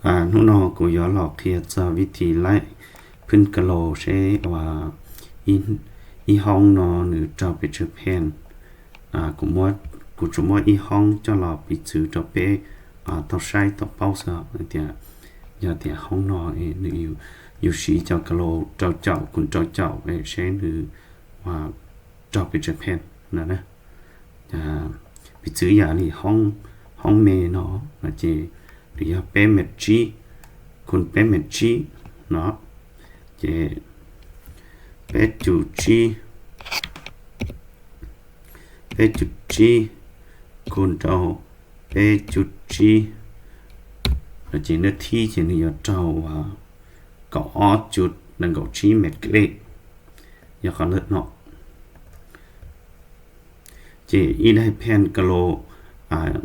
Hnub no kuv yuav los qhia txog vib thi laij phwj ka los seb ua ib hoob no nws raug pes tsawg pheej. Kuv tsuas muab ib hoob coj los piv txwv rau peb tau saib tau paub xwb tias yog tias hoob no nws yus siv cov ka los rau caum kun rau caum seb nws ua raug pes tsawg pheej no. Piv txwv yam li hoob me no no ces nws yog peb mev tsib kun peb mev tsib no, ces peb cum tsib, peb cum tsib kun rau peb cum tsib no ces nws thib ces nws yuav raug kaum ob cum nees nkaum tsib mev dlej. Yog qhov ntawm no ces ib daim pheej ka los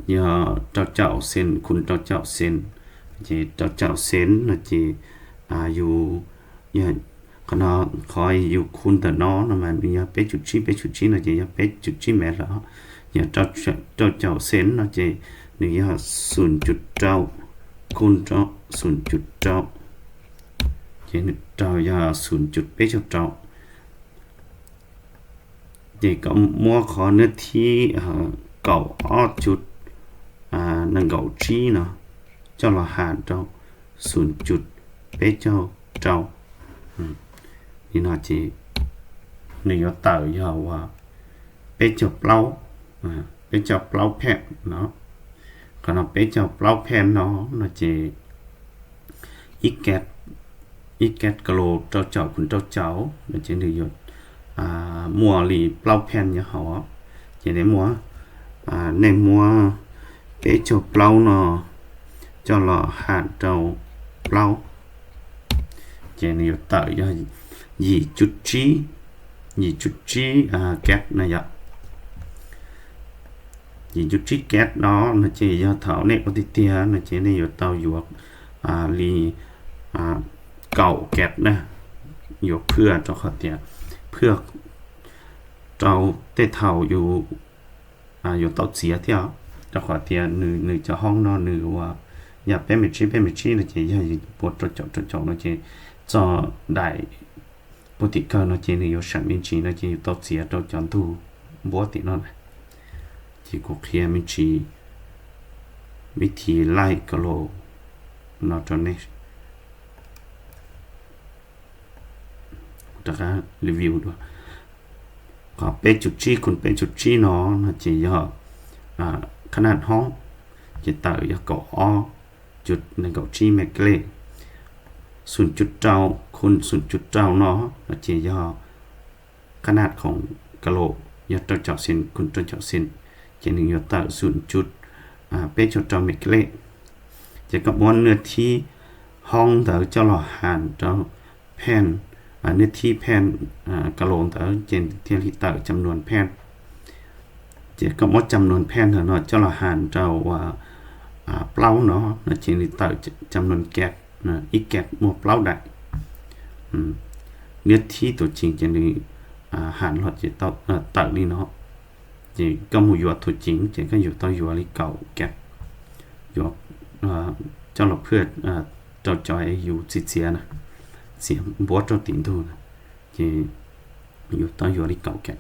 yog rau caum xees kun rau caum xees, ces rau caum xees no ces yus, qhov no, qhov yus kun ntawm no no mas nws yog peb cum tsib, peb cum tsib no ces yog peb cum tsib mev lawm. Yog rau caum xees no ces nws yog xum cum rau kun rau xum cum rau, ces nws raug yog xum cum peb caug rau. Ces koj muab qhov nws thib kaum ob cum nees nkaum tsib no coj los ham rau xum cum peb caug rau li no ces nws yuav tawm yog uas peb caug plaub, peb caug plaub pheej no. Qhov no peb caug plaub pheej no no ces ib ka los rau caum kun rau caum no ces nws yuav muaj li plaub pheej nyob hauv. Ces nej muab, nej muab peb caug plaub no coj los ham rau plaub, ces nws yuav tawm yog yim cum tsib, yim cum tsib ka no yom. Yim cum tsib ka no no ces yog thaum nej ua tiag tiag no ces nej yuav tau yuav li kaum ka na, yuav phwj rau qhov tias phwj rau tej thaum yus yuav tau txiav thiab, rau qhov tias nws cov hoob no nws ua yog peb mev tsib peb mev tsib no ces yog yus puav rau caum rau caum no ces txog daim puag tim kawg no ces nws yuav seem me ntsis no ces yus tau txiav rau cov ntug npuab tim no na. Ces kuv qhia me ntsis vib thi laij ka los no rau nej. Rov qab review dua. Qhov peb cum tsib kun peb cum tsib no no ces yog qhab naj hoob, ces tawm yog kaum ob cum nees nkaum tsib mev dlej. Xum cum rau kun xum cum rau no no ces yog qhab naj khoom ka los yog rau caum xees kun rau caum xees, ces nws yuav tawm xum cum peb caug rau mev dlej. Ces koj muab nws thib hoob ntawd coj los ham rau pheej, nws thib pheej ka los ntawd ces thiaj li tawm cam nuas pheej. Ces koj muab cam nuas pheej ntawm no coj los ham rau plaub no no ces nws tawm cam nuas ka, ib ka muaj plaub daim. Nws thib tus ceev ces nws ham los ces tawm li no. Ces koj mus yuav tus ceev ces koj yuav tau yuav li kaum ka, yuav coj los phwj rau cov yus txiav txiav na, txiav npuab rau tim ntug na, ces yus tau yuav li kaum ka.